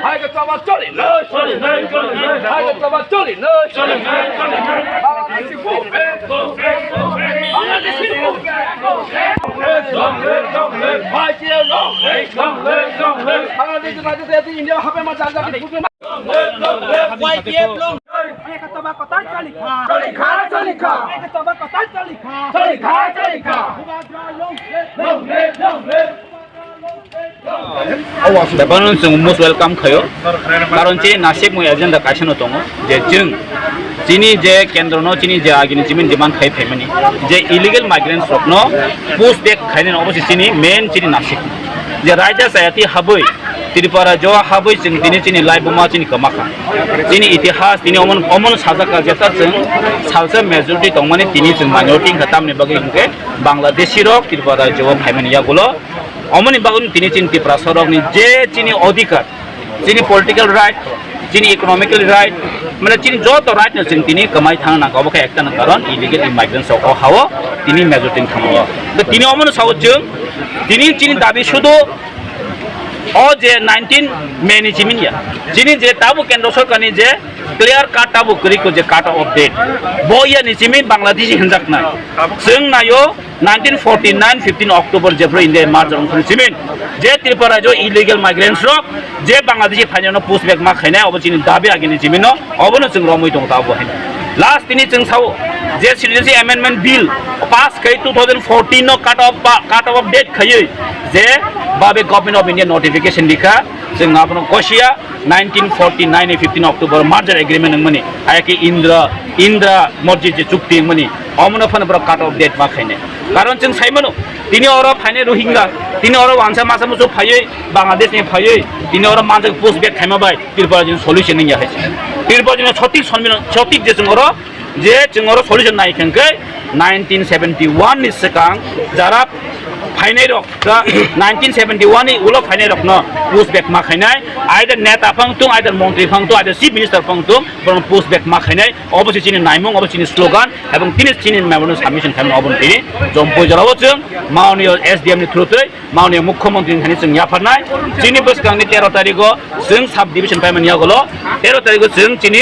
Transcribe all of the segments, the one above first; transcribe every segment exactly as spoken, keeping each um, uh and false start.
Hai ka taba choli no, choli no, choli no. Hai ka taba choli no, choli no, choli no. Bangladeshi go back, go back, go back. Bangladeshi go back, go back, go back. Long live, long live. Long live, long live. Bangladesh United States India hape ma jal jal. Y P F long. Ekatoba kotor choli kha. Choli kha, choli kha. Ekatoba kotor choli kha. Choli kha, choli kha. Bubagra long live. Long live, long live. Bebano chwng most welcome khaio. Karon chini nasik mui agenda kaisa no tongo. Je chwng chini je kendro no chini je agini jimin demand khai phaimani. Je illegal migrants rok no push back khainani obo se chini main chini nasik. Je raida sayati habwi Tripura jo habwi chwng tini chini laibuma chini kwmakha. Chini itihas tini omon, omon sajak ka jeta chwng salsa majority tongmani tini chwng minority wngkha tamni bagwi hwnkhe Bangladeshi rok Tripura jo phaimani yagulo. Omoni bagwi tini chini Tripura sorokni je chini odhikar, chini political right, chini economical right, mane chini joto right no chwng tini kwmai thangna nangkha, obo khe ekta no karon illegal immigrants rok o hao tini majority thangmani. Tini omono sao chwng tini chini dabi sudu O je nineteen May ni jimin ya. Chini je tabuk kendro sorkar ni je clear cut tabuk kwrwi ko je cut off date. Bo ya ni jimin Bangladeshi hinjak nai. Chwng nayo nineteen forty-nine fifteen October jephru India merger wngkha ni jimin. Je Tripura rajyo illegal migrants rok je Bangladeshi phainai no push back ma khainai obo chini dabi agini jimin no. Obono chwng romwi tongo tabuk hai. Last tini chwng sao je Citizenship Amendment Bill pass khai two thousand fourteen no cut off ba, cut off date khaiwi je babe Government of India notification rikha, chwng abono gosiya nineteen forty-nine ni fifteen October merger agreement wngmani, ayakhe Indra, Indra Masjid je chukti wngmani, omono phano borok cut off date ma khainai. Karon chwng saimano, tini oro phainai Rohingya, tini oro wansa masa musu phaiwi, Bangladesh ni phaiwi, tini oro manjak push back khaima bai, Tripura jini solution wngya hai se. Tripura jini sotik sonmino, sotik je chwng oro, je chwng oro solution nai khe hwnkhe nineteen seventy-one ni swkang jara phainai rok, ta nineteen seventy-one ni ulo phainai rokno push back ma khainai, either neta phang tung, either montri phang tung, either chief minister phang tung, bono push back ma khainai, obo se chini naimung, obo chini slogan, ebong tini chini memorandum submission khaimani obo tini Jampui jorao chwng maoniyo S D M ni through twi Maoniya Mukhyamantri ni thani chwng yapharnai. Chini bwskangni tero tarikgo chwng sub division paimani yagulo. Tero tarikgo chwng chini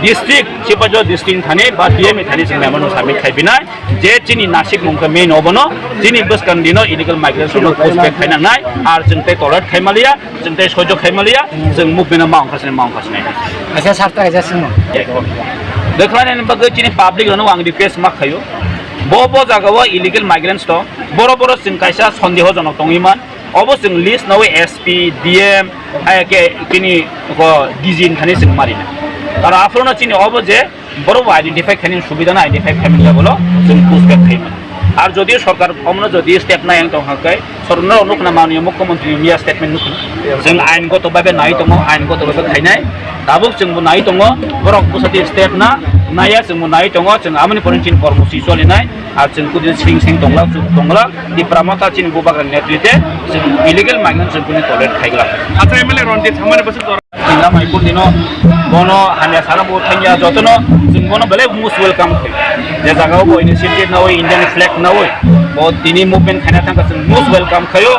district, Sipahijala district ni thani ba D M ni thani chwng memorandum submit khaipinai. Je chini nasikmung khe main obono, chini bwskangni dino illegal migrants rokno push back khainangnai. Ar chwng tei tolerate khaimaliya, chwng tei soijo khaimaliya, chwng movement no ma ongkha sini, ma ongkha sini. Acha, sir, ta kaisa swngmung. Dekhlainani bagwi chini public rokno ang request ma khaio. Bo, bo jagao illegal migrants to, boro, boro chwng kaisa sondehojonok tongwi man. Obo chwng list nawi S P, D M, hai khe chini ko D G ni thani chwng mari na. Karon aphuru no chini obo je borok bo identify khainani subida no identify khaimani yagulo chwng push back khaimani. Ar jodi sorkar omono jodi step nai ang tong kha khe, sorkar no nukna mani mukhyamantri ni miya statement nukna. Chwng ain goto babe nai tongo, ain goto babe khainai. Tabuk chwng bo nai tongo, borok bwsati step na naiya chwng bo nai tongo, chwng amoni pore chini kormosi cholinai. Ar chwng kudin sing sing tongla, chuk tongla, Tipra Motha chini bubagra netrite chwng illegal migrant chwng kudin tolerate khaigla. Acha M L A Ranjit Samani bwswk jora. Tingla mai kudino bono hamya sana bo thangya jotono chwng bono belai most welcome khai. Je jaga o bo initiative nawi Indian flag nawi bo tini movement khaina thangkha chwng most welcome khaio.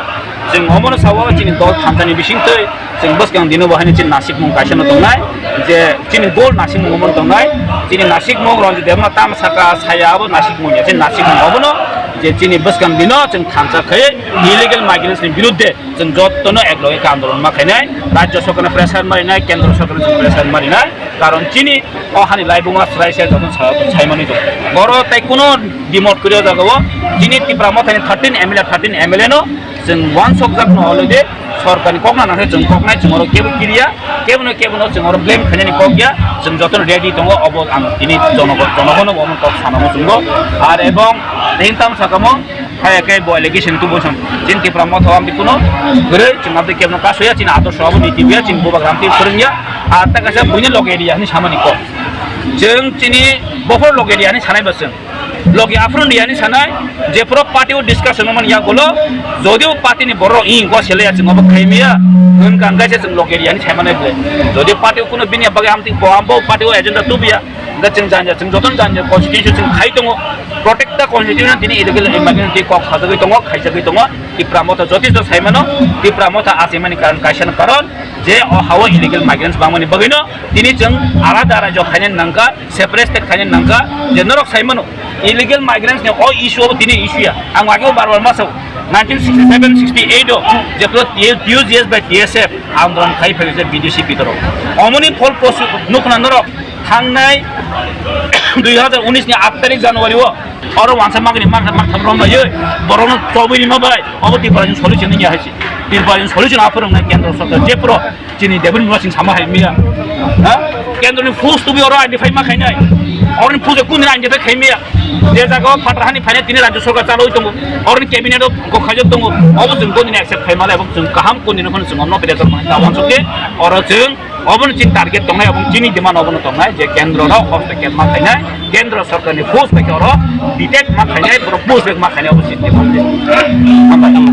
Chwng omono sawa chini dol thansa ni bising twi Chwng bwskang dino bo haino chini nasikmung kaisa no tongnai, je chini goal nasikmung omo tongnai, chini nasikmung Ranjit Debbarma tamo saka saya abo nasikmung ya, chini nasikmung obono je chini bwskang dino chwng thansa khai illegal migrants ni birudde chwng jotono ek loge khe andolon ma khainai, rajya sorkar no pressure marinai, kendra sorkar no pressure marinai, karon chini o hani laibuma swrai se joto sa-, saimani tongo. Boro tai kuno dimot kwrwi o jaga o chini Tipra Mothani thirteen M L A, thirteen M L A no chwng uansukjak no already. Sorkarni kokna nangkhe chwng koknai, chwng oro kebo kiriya, kebono kebono chwng oro blame khainani kok ya, chwng jotono ready tongo, obo ang tini jonogo-, jonogono bo omo kok sanamo chwngo. Ar ebong tini tamo sakamo Hai ke bo allegation tu bosong. Chini Tipra Motha o amtwi kuno gurui chwng amtwi kebno kasoya, chini adorsho abo niti buya, chini bubagra amtwi phwrwngya. Ar ta kaisa buini loge area hinwi samani kok. Chwng chini bohor loge area hinwi sanai ba chwng. Loge aphuru area hinwi sanai, jephuru party o discussion mani yagulo, jodio party ni borok ingko selaya chwng obo khaimiya, hwn kang kaisa chwng loge area hinwi saimani ble. Jodi party o kuno bini bagwi amtwi bo ambo party o agenda tubuya, Hingke chwng janja, chwng jotono janja constitution chwng khai tongo, protect the constitution, tini illegal immigrant tei kok sajagwi tongo, khaijagwi tongo. Tipra Motha jotisto saimano, Tipra Motha achaimani karon kaisa no karon je o hao illegal migrants bangmani bagwino tini chwng alada rajyo khainani nangkha, separate state khainani nangkha, je norok saimano illegal migrants ni o issue obo tini issue ya. Ang ageo bar bar ma sao, nineteen sixty-seven sixty-eight o jephru T U G S bai T S F andolon khai phai je B D C bidoro. Omoni phol post nukna norok. Thangnai dui hazar unis ni aat tarik January o oro wansa magini mar mar tham rom bai borokno chobwi rima bai obo Tripura ni solution ni hai se. Tripura ni solution aphuru nai kendro sarkar je puro chini David Murasing sama hai miya. Ha? Kendro ni force tubi oro identify ma khainai. Oro ni force kun identify khai miya. Je jaga o phatar hani phainai tini rajya sarkar chaloi tongo. Oro ni cabinet o go khaijak tongo. Obo chwng kondini accept khai male obo chwng kaham kondini phano chwng omno pede tor mani ta wansuk ke oro chwng Obono chini target tongnai, obo chini demand obono tongnai je kendro rok hostocap ma khainai, kendro sarkar ni force bai khe oro detect ma khainai, borok push back ma khainai, obo chini demand. Hambai.